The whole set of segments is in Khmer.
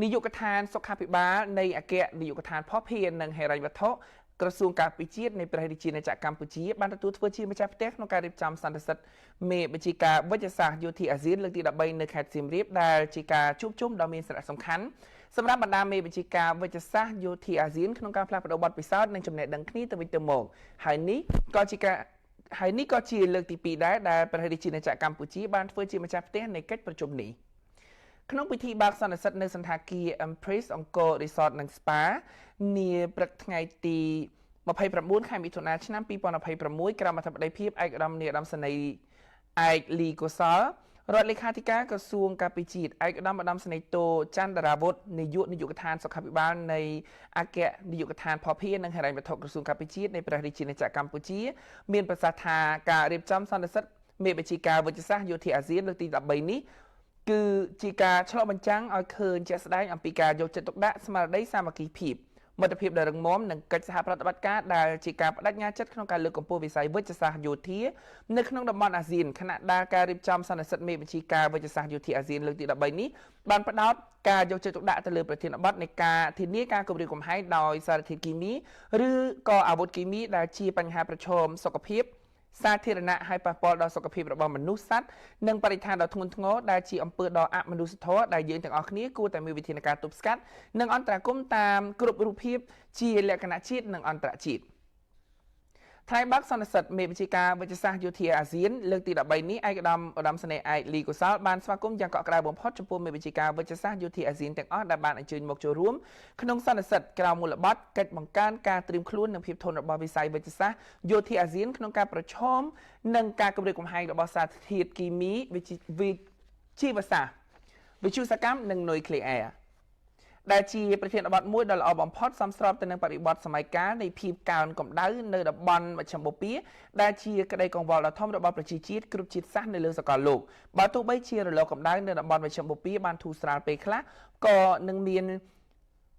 នាយកដ្ឋានសុខាភិបាលនៃអគ្គនាយកដ្ឋានភស្តុភារនិងហិរញ្ញវត្ថុក្រសួងការពារជាតិនៃព្រះរាជាណាចក្រកម្ពុជាបានទទួលធ្វើជាម្ចាស់ផ្ទះក្នុងការរៀបចំសន្និសីទមេបញ្ជាការវិទ្យាសាស្ត្រយោធាអាស៊ានលើកទី13នៅខេត្តសៀមរាបដែលជាការជួបជុំដ៏មានសារៈសំខាន់សម្រាប់បណ្ដាមេបញ្ជាការវិទ្យាសាស្ត្រយោធាអាស៊ានក្នុងការផ្លាស់ប្ដូរបទពិសោធន៍និងចំណេះដឹងគ្នាទៅវិញទៅមកហើយនេះក៏ជាការហើយនេះក៏ជាលើកទី2ដែរដែលព្រះរាជាណាចក្រកម្ពុជាបានធ្វើជាម្ចាស់ផ្ទះនៃកិច្ចប្រជុំនេះ។ក្នុងពិធីបើកសន្និសីទនៅសណ្ឋាគារ Empress អង្គរ Resort និង Spa នាព្រឹកថ្ងៃទី29ខែមិថុនាឆ្នាំ2026ក្រោមអធិបតីភាពឯកឧត្តមនាយឧត្តមសេនីយ៍ឯកលីកុសលរដ្ឋលេខាធិការក្រសួងការពារជាតិឯកឧត្តមឧត្តមសេនីយ៍តូច័ន្ទរាវុធនាយកនាយកដ្ឋានសុខាភិបាលនៃអគ្គនាយកដ្ឋានភស្តុភារនិងហិរញ្ញវត្ថុក្រសួងការពារជាតិនៃព្រះរាជាណាចក្រកម្ពុជាមានប្រសាសន៍ថាការរៀបចំសន្និសីទមេបញ្ជាការវិទ្យាសាស្ត្រយោធាអាស៊ានលើកទី13នេះគឺជាការឆ្លុះបញ្ចាំងឲ្យឃើញជាក់ស្ដែងអំពីការយកចិត្តទុកដាក់ស្មារតីសាមគ្គីភាពមិត្តភាពដ៏រឹងមាំនិងកិច្ចសហប្រតិបត្តិការដែលជាការបដិញ្ញាចិត្តក្នុងការលើកកម្ពស់វិស័យវិទ្យាសាស្ត្រយោធានៅក្នុងតំបន់អាស៊ានខណៈដែលការរៀបចំសន្និសីទមេបញ្ជាការវិទ្យាសាស្ត្រយោធាអាស៊ានលើកទី13នេះបានផ្ដោតការយកចិត្តទុកដាក់ទៅលើប្រធានបទនៃការធានាការគំរាមកំហែងដោយសារធាតុគីមីឬក៏អាវុធគីមីដែលជាបញ្ហាប្រឈមសុខភាពសាធារណៈហើយប៉ះពាល់ដល់សុខភាពរបស់មនុស្សសត្វនិងបរិស្ថានដ៏ធ្ងន់ធ្ងរដែលជាអំពើដ៏អមនុស្សធម៌ដែលយើងទាំងអស់គ្នាគួរតែមានវិធានការទប់ស្កាត់និងអន្តរាគមន៍តាមគ្រប់រូបភាពជាលក្ខណៈជាតិនិងអន្តរជាតិថ្លែងបើកសន្និសីទមេបញ្ជាការវិទ្យាសាស្ត្រយោធាអាស៊ានលើកទី13នេះឯកឧត្តមឧត្តមសេនីយ៍ឯកលីកុសលបានស្វាគមន៍យ៉ាងកក់ក្ដៅបំផុតចំពោះមេបញ្ជាការវិទ្យាសាស្ត្រយោធាអាស៊ានទាំងអស់ដែលបានអញ្ជើញមកចូលរួមក្នុងសន្និសីទក្រោមមូលបត្រកិច្ចបង្កើនការត្រៀមខ្លួននិងភាពធន់របស់វិស័យវិទ្យាសាស្ត្រយោធាអាស៊ានក្នុងការប្រឈមនឹងការគំរាមកំហែងរបស់សារធាតុគីមីវិទ្យាជីវសាស្ត្រវិទ្យុសកម្មនិងនុយក្លេអ៊ែរដែលជាប្រធានបទមួយដ៏ល្អបំផុតសមស្របទៅនឹងបរិបទសម័យកាលនៃភាពកើនកម្ដៅនៅតំបន់មជ្ឈិមបូព៌ាដែលជាក្តីកង្វល់ដ៏ធំរបស់ប្រជាជាតិគ្រប់ជាតិសាសន៍នៅលើសកលលោកបើទោះបីជារលកកម្ដៅនៅតំបន់មជ្ឈិមបូព៌ាបានធូរស្រាលពេលខ្លះក៏នឹងមាន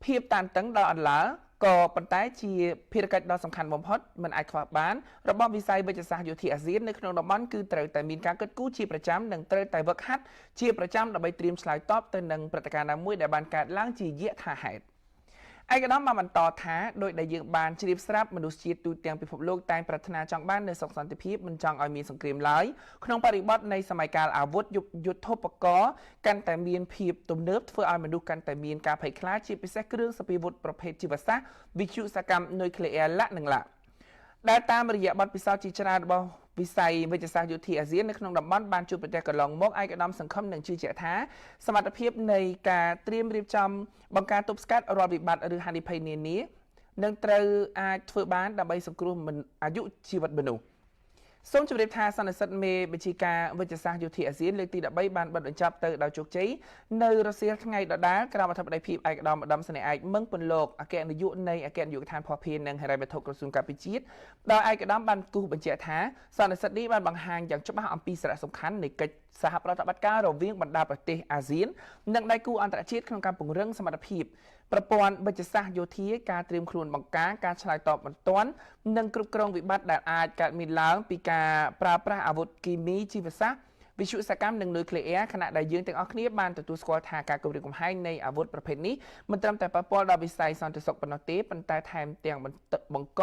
ភាពតានតឹងដល់អន្លើក៏ប៉ុន្តែជាភារកិច្ចដ៏សំខាន់បំផុតមិនអាចខ្វះបានរបស់វិស័យវិទ្យាសាស្ត្រយោធាអាស៊ាននៅក្នុងតំបន់គឺត្រូវតែមានការគិតគូរជាប្រចាំនិងត្រូវតែវឹកហាត់ជាប្រចាំដើម្បីត្រៀមឆ្លើយតបទៅនឹងព្រឹត្តិការណ៍ណាមួយដែលបានកើតឡើងជាយថាហេតុឯកឧត្តមបានបន្តថាដោយដែលយើងបានជ្រាបស្រាប់មនុស្សជាតិទូទាំងពិភពលោកតែងប្រាថ្នាចង់បាននូវសុខសន្តិភាពមិនចង់ឲ្យមានសង្គ្រាមឡើយក្នុងបរិបទនៃសម័យកាលអាវុធយុទ្ធោបករណ៍កាន់តែមានភាពទំនើបធ្វើឲ្យមនុស្សកាន់តែមានការភ័យខ្លាចជាពិសេសគ្រឿងសព្វាវុធប្រភេទជីវសាស្ត្រវិទ្យុសកម្មនុយក្លេអ៊ែរឡាក់និងឡាក់ដែលតាមរយៈបទពិសោធន៍ជាច្រើនរបស់វិស័យវិទ្យាសាស្ត្រយោធាអាស៊ាននៅក្នុងតំបន់បានជួបប្រទះកន្លងមកឯកឧត្តមសង្ឃឹមនិងជឿជាក់ថាសមត្ថភាពនៃការត្រៀមរៀបចំបង្ការទប់ស្កាត់រាល់វិបត្តិឬហានិភ័យនានានឹងត្រូវអាចធ្វើបានដើម្បីសង្គ្រោះអាយុជីវិតមនុស្សសូមជម្រាបថាសន្និសីទមេបញ្ជាការវិទ្យាសាស្ត្រយោធាអាស៊ានលើកទី13បានបិទបញ្ចប់ទៅដោយជោគជ័យនៅរសៀលថ្ងៃដដែលក្រោមអធិបតីភាពឯកឧត្តមឧត្តមសេនីយ៍ឯកមឹងពន្លកអគ្គនាយកនៃអគ្គនាយកដ្ឋានភស្តុភារនិងហិរញ្ញវត្ថុក្រសួងការពារជាតិដោយឯកឧត្តមបានគូសបញ្ជាក់ថាសន្និសីទនេះបានបង្ហាញយ៉ាងច្បាស់អំពីសារៈសំខាន់នៃកិច្ចសហប្រតិបត្តិការរវាងបណ្ដាប្រទេសអាស៊ាននិងដៃគូអន្តរជាតិក្នុងការពង្រឹងសមត្ថភាពប្រព័ន្ធវិទ្យាសាស្ត្រយោធាការត្រៀមខ្លួនបង្ការការឆ្លើយតបបន្ទាន់និងគ្រប់គ្រងវិបត្តិដែលអាចកើតមានឡើងពីការប្រើប្រាស់អាវុធគីមីជីវសាស្ត្រវិទ្យុសកម្មនិងនុយក្លេអ៊ែរខណៈដែលយើងទាំងអស់គ្នាបានទទួលស្គាល់ថាការគំរាមកំហែងនៃអាវុធប្រភេទនេះមិនត្រឹមតែប៉ះពាល់ដល់វិស័យសន្តិសុខប៉ុណ្ណោះទេប៉ុន្តែថែមទាំងបង្ក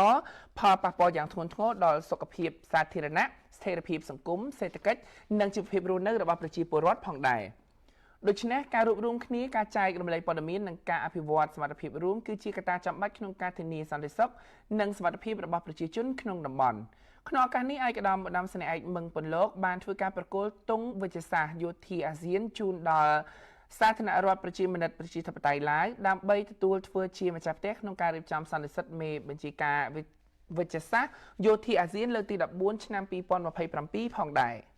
ផលប៉ះពាល់យ៉ាងធ្ងន់ធ្ងរដល់សុខភាពសាធារណៈស្ថិរភាពសង្គមសេដ្ឋកិច្ចនិងជីវភាពរស់នៅរបស់ប្រជាពលរដ្ឋផងដែរដូច្នេះការរួបរួមគ្នាការចែករំលែកព័ត៌មាននិងការអភិវឌ្ឍសមត្ថភាពរួមគឺជាកត្តាចាំបាច់ក្នុងការធានាសន្តិសុខនិងសុវត្ថិភាពរបស់ប្រជាជនក្នុងតំបន់ក្នុងឱកាសនេះឯកឧត្តមឧត្តមសេនីយ៍ឯកមឹងពន្លកបានធ្វើការប្រគល់ទង់វិទ្យាសាស្ត្រយោធាអាស៊ានជូនដល់សាធារណរដ្ឋប្រជាមានិតប្រជាធិបតេយ្យឡាវដើម្បីទទួលធ្វើជាម្ចាស់ផ្ទះក្នុងការរៀបចំសន្និសីទមេបញ្ជាការវិទ្យាសាស្ត្រយោធាអាស៊ានលើកទី14ឆ្នាំ2027ផងដែរ។